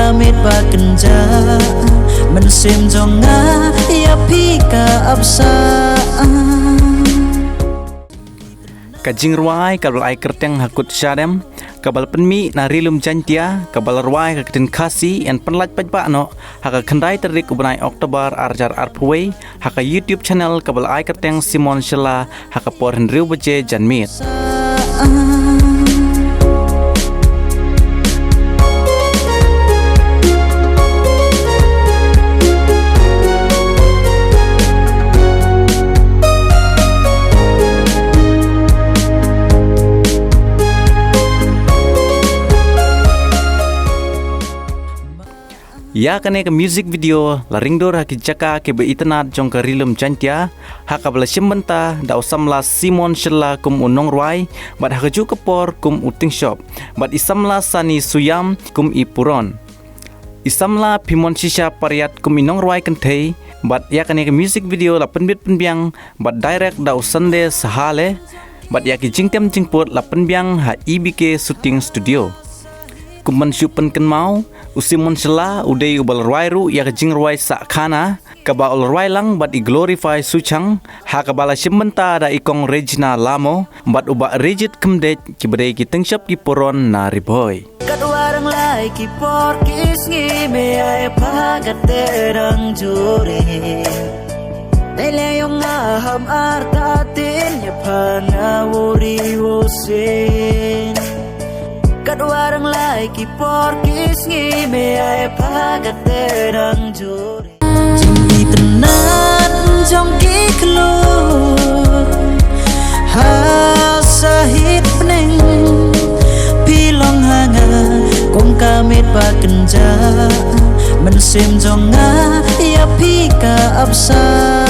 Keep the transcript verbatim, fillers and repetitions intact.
Ka miet ba kynjah, mynsiem jong nga ïa phi ka ap sah. Ka jingrwai kaba la ai kyrteng Ha Kut Shadem, kaba la pynmih na Ri Lum Jaiñtia, kaba la rwai ha ka ktien Khasi, yn pynlait paidbah noh ha ka khyndai tarik u bnai October ar hajar arphew wei ha ka YouTube channel kaba la ai kyrteng Simon Shylla ha ka por hynriew baje janmiet. Ïa kane ka music video la ringdur ha ki jaka kiba itynnad jong ka Ri Lum Jaiñtia, ha kaba la shim bynta da u samla Simon Shylla kum u nongrwai, bad ha kajuh ka por kum u tyngshop, bad i samla Sani Suiam kum i puron. I samla Phimon Shisha Pariat kum i nongrwai kynthei, bad ïa kane ka music video la pynbit pynbiang bad direct da u Sunday Sahale, bad ïa ki jingtem jingput la pynbiang ha E B K Shooting Studio. Kum ban shu pynkynmaw, u Simon Shylla u dei uba la rwai ruh ïa ka jingrwai Sah Khana, kaba u la rwai lang bad i Glorify Suchang, ha kaba la shim bynta da i kong Regina Lamo bad u bah Rijit Khymdeit, kiba dei ki tyngshop ki puron na Ri Bhoi. Katwa rang lai ki por ki sngi me ai pha kate rang jure. Dei le yong nga ham artatien ïa pha na wori wosen. Katwa rang lai ki por ki sngi me ai pha kate rang jure. Jingïatynnad jong ki khlur ha sahit bneng. Phi long ha nga kum ka miet ba kynjah, mynsiem jong nga ïa phi ka ap sah.